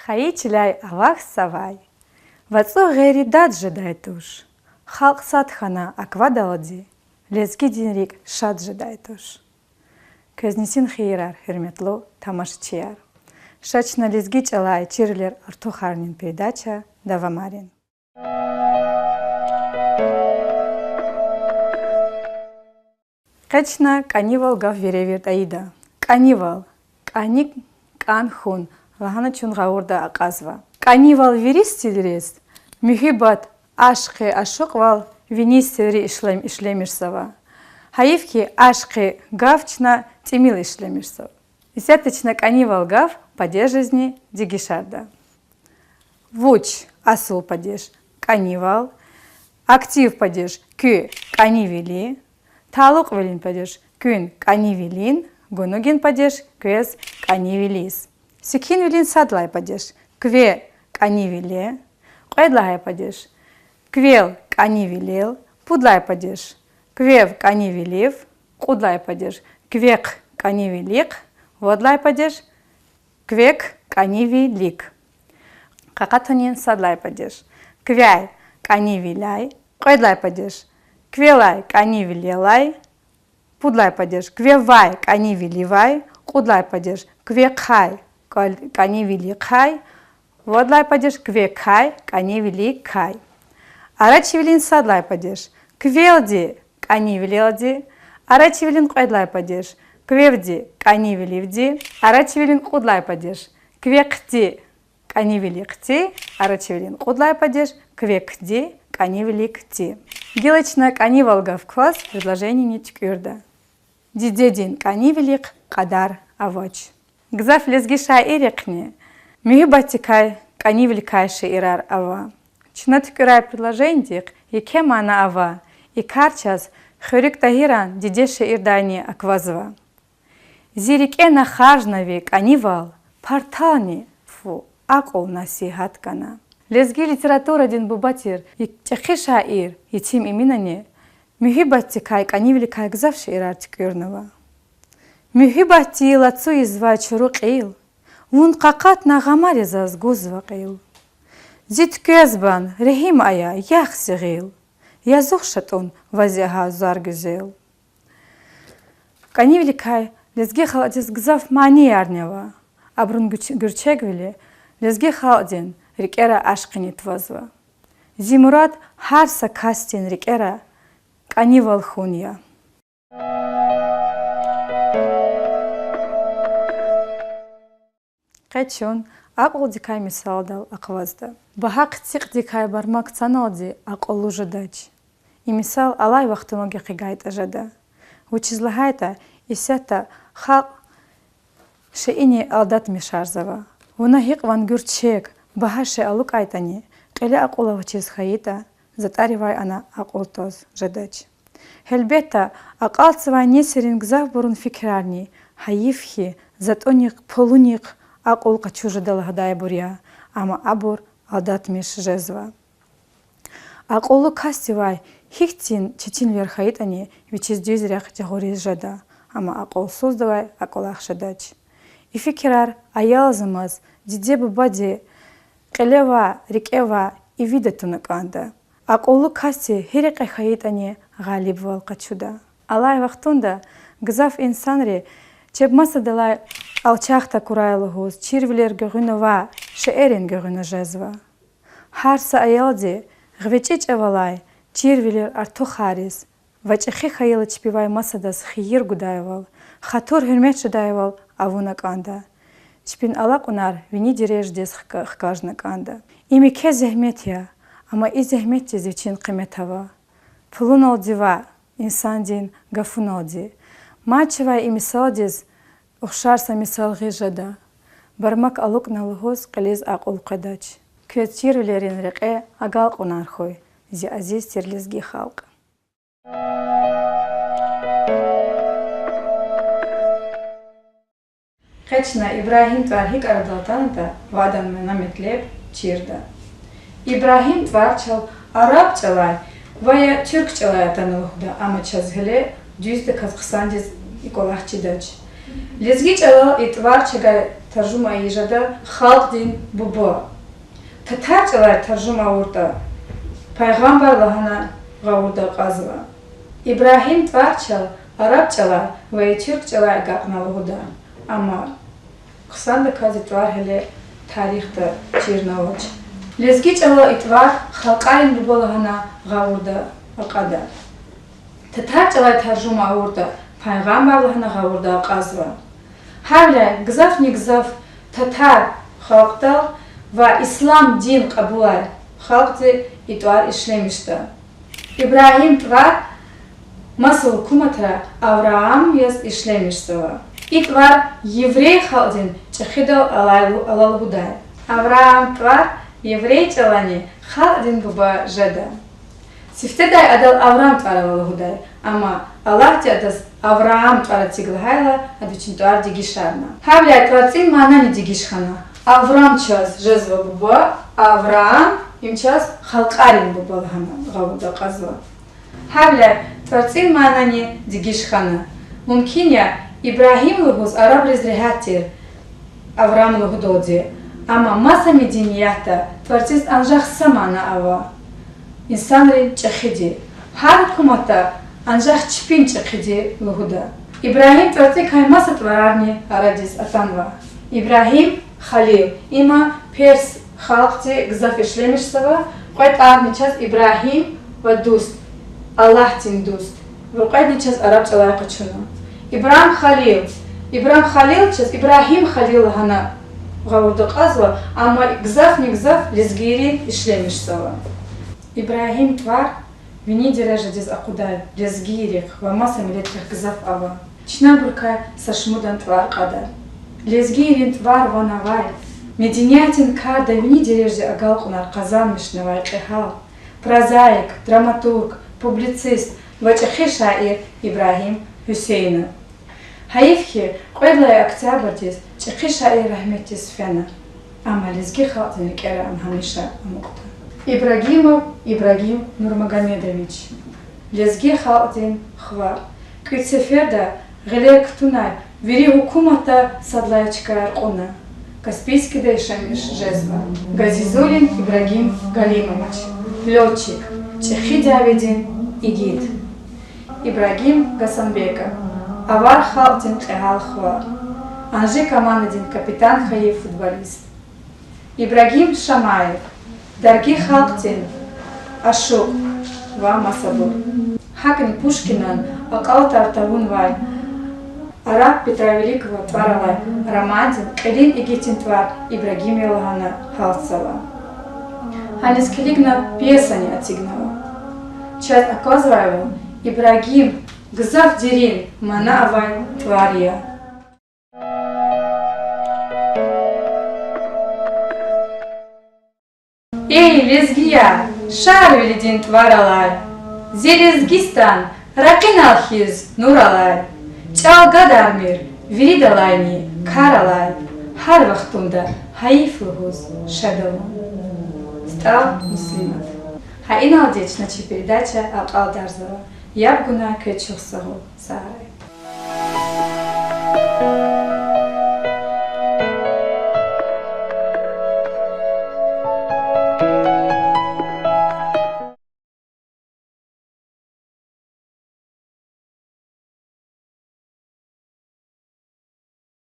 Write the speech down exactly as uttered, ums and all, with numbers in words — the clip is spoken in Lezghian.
Хайи чиляй авахьзавай вацӀу гъейри дад жедай туш. Халкь сад хьана аквадалди, лезгидин рикӀ шад жедай туш. Квез нисин хийирар, гьуьрметлу тамашачияр. Ша чна лезги чӀалай чирвилер, артухарнин передача давамарин. Къе чна кӀанивал гаф веревирд ийида. КӀанивал, кӀани, кӀан хьун лагьана чун гъавурда акьазва. КӀанивал вири стилриз, муьгьуьббат, ашкъи, ашукьвал, вини стилри ишлем-, ишлемишзава. Гьайиф хьи, ашкъи гаф чна тӀимил ишлемишзава. Исятда чна кӀанивал гаф падежризни дегишарда. Вуч, асул падеж кӀанивал, актив падеж куь кӀанивили, талукьвилин падеж куьн кӀанивилин, гунугин падеж квез кӀанивилиз. Секинвилин сад лагьай падеж кве кӀанивиле, кьвед лагьай падеж квел кӀанивилел, пуд лагьай падеж квев кӀанивилив, кьуд лагьай падеж квехъ кӀанивилихъ, вад лагьай падеж квекь кӀанивилик. Къакъатунин сад лагьай падеж квяй кӀанивиляй, кьвед лагьай падеж квелай кӀанивилелай, пуд лагьай падеж квевай кӀанивиливай, кьуд лагьай падеж квехъай кӀа-, кӀанивилихъай, вад лагьай падеж квекай кӀанивиликай. Арачивилин сад лагьай падеж квелди кӀанивилелди, арачивилин кьвед лагьай падеж квевди кӀанивиливди, арачивилин кьуд лагьай падеж квехъди кӀанивилихъди, арачивилин кьуд лагьай падеж квекди кӀанивиликди. Гила чна кӀанивал гаф кваз предложенини туькӀуьрда. Дидедин кӀанивилихъ кьадар авач. Гзаф лезги шаиррихъни муьгьуьббатдикай, кӀанивиликай шиирар ава. Чна туькӀуьрай предложенидихъ еке мана ава, и кар чаз Хуьруьг Тагьиран Диде шиирдайни аквазва. Зи рикӀе на харжна ви кӀанивал, партални фу акьул-насигьат гана. Лезги литературадин буба тир, чӀехи шаир Етим Эминани муьгьуьббатдикай, кӀанивиликай гзаф шиирар туькӀуьрнава. Муьгьуьббатди лацу ийизвай чуру кьил, вун къакъатна гъамари заз гузва кьил. Зи туьквезбан, регьим ая, ягъ зи гъил, язух ша тӀун ваз я гьа зар гуьзел. КӀанивиликай лезги халкьдиз гзаф маниярни ава. Абурун гуьч-, гуьрчегвили лезги халкьдин рикӀера ашкъини твазва. Зи мурад гьар са касдин рикӀера кӀанивал хьун я. Къе чун акьулдикай мисалдал акъвазда. Багьа хъицикьдикай бармак цаналди акьуллу жедач. И мисал алай вахтунал гекъигайтӀа жеда. Вучиз лагьайтӀа исятда халкь шейини алдатмишарзава. Вуна гьикьван гуьрчег, багьа шей алукӀайтӀани, кьиле акьул авачиз хьайитӀа, затӀаривай ана акьул тваз жедач. Гьелбетда, акьалтзавай несилрин гзафбурун фикирарни, гьайиф хьи, затӀунихъ, пулунихъ акьул къачуз жеда лагьайбур я, амма абур алдатмиш жезва. Акьуллу касдивай гьихьтин четинвилер хьайитӀани, вичиз дуьз рехъ жагъуриз жеда, амма акьулсуздавай акӀулахъ жедач. И фикирар аялзамаз диде-бубади кьиле ва рикӀе ва ивида туна кӀанда. Акьуллу касди гьи рекье хьайитӀани гъалибвал къачуда. Алай вахтунда гзаф инсанри чеб масадалай алчах такурай лугьуз чирвилер гуьгъуьна ва шейэрин гуьгъуьна жезва. Гьар са аялди гъвечӀи чӀавалай чирвилер артухариз ва чӀехи хьайила чпивай масадаз хийир гудайвал, хатур-гьуьрмет жедайвал авуна кӀанда. Чпин алакьунар вини дережадиз хка-, хкажна кӀанда. Им еке зегьмет я, амма и зегьметдиз вичин къимет ава. Пулуналди ва инсандин гафуналди. Мад чавай и мисалдиз ухшар са мисал гъиз жеда. Бармак алукӀна лугьуз кьилиз акьул къведач. Квез чирвилерин рекье агалкьунар хьуй, зи азиз тир лезги халкь. Къе чна Ибрагьим тӀвар гьикӀ арадал атанатӀа ва адан мана-метлеб чирда. Ибрагьим тӀвар чал араб чӀалай ва я туьрк чӀалай атана лугьуда, амма чаз гьеле дуьздаказ хъсандиз и кӀвалах чидач. Лезги чӀалал и тӀвар чагай таржума ийиз жеда халкьдин буба. Татар чӀалай таржума авуртӀа, пайгъамбар лагьана гъавурда акьазва. Ибрагьим тӀвар чал араб чӀалай ва и туьрк чӀалай агакьна лугьуда. Амма хъсандаказ и тӀвар гьеле тарихда чирнавач. Лезги чӀалал и тӀвар халкьарин буба лагьана гъавурда акьада. Татар чӀалай таржума авуртӀа, пайгъамбар лагьана гъавурда акьазва. Гьавиляй гзафни-гзаф татар халкьдал ва ислам дин кьабулай халкьди и тӀвар ишлемишда. Ибрагьим тӀвар маса гьукуматра Авраам яз ишлемишзава. И тӀвар еврей халкьдин чӀехидал алай лу-, ала лугьудай. Авраам тӀвар еврей чӀалани халкьдин буба жеда. Сифтедай адал Аврам тӀвар ала лугьудай, амма Аллагьди адаз Авраам тӀвар эциг лагьайла, ада вичин тӀвар дегишарна. Гьавиляй тӀварцӀин манани дегиш хьана. Аврам чаз жезва буба, Авраам им чаз халкьарин буба лагьана гъавурда акьазва. Гьавиляй тӀварцӀин манани дегиш хьана. Мумкин я, Ибрагьим лугьуз арабриз регьят тир Аврам лугьудалди, амма маса медениятда тӀварцӀиз анжах са мана ава: инсанрин чӀехиди. Гьар гьукуматда анжах чпин чӀехиди лугьуда. Ибрагьим тӀварцӀикай маса тӀварарни арадиз атанва. Ибрагьим Халил, има перс халкьди гзаф ишлемишзава, кьве тӀварни чаз Ибрагьим ва дуст, Аллагьдин дуст, ва кьведни чаз араб чӀалай къачуна. Ибрагьим Халил, Ибрагьим Халил чаз Ибрагьим Халил лагьана гъавурда акьазва, амма гзафни-гзаф лезгийри ишлемишзава. Ибрагьим тӀвар вини дережадиз акъудай лезгийрихъ ва маса миллетрихъ гзаф ава. Чна абурукай са шумудан тӀвар кьада. Лезгийрин тӀвар ван авай, медениятдин карда вини дережади агалкьунар къазанмишнавай кьегьал, прозаик, драматург, публицист ва чӀехи шаир Ибрагьим Гьуьсейнов. Гьайиф хьи, кьвед лагьай октябрдиз чӀехи шаир рагьметдиз фена, амма лезги халкьдин рикӀера ам гьамиша амукьда. Ибрагимов Ибрагим Нурмагомедович, лезги халкьдин хва, кӀуьд сеферда гъилер кутунай вири гьукуматда сад лагьай чкаяр кьуна, Каспийскида яшамиш жезва. Газизуллин Ибрагим Галимович, лётчик, чӀехи дяведин игит. Ибрагим Гасанбеков, авар халкьдин кьегьал хва, Анжи командадин капитан хьайи футболист. Ибрагим Шамаев, дарги халкьдин ашукь ва масабур. ГьакӀни Пушкинан акьалтӀар тавунвай араб Петра Великого тӀвар алай романдин кьилин игитдин тӀвар Ибрагим я лагьана гьалтзава. Гьаниз килигна пьесани эцигнава. Чаз аквазвайвал, Ибрагим гзаф дерин мана авай тӀвар я. Эй, лезгияр, Шарвилидин тӀвар алай, зи Лезгистан ракъинал хьиз нур алай, чӀал гадармир виридалайни кар алай, гьар вахтунда гьайиф лугьуз шад авун. СтӀал Муслимат. Гьа иналди чна чи передача акьалтӀарзава. Яб гунай квез чухсагъул, сагърай.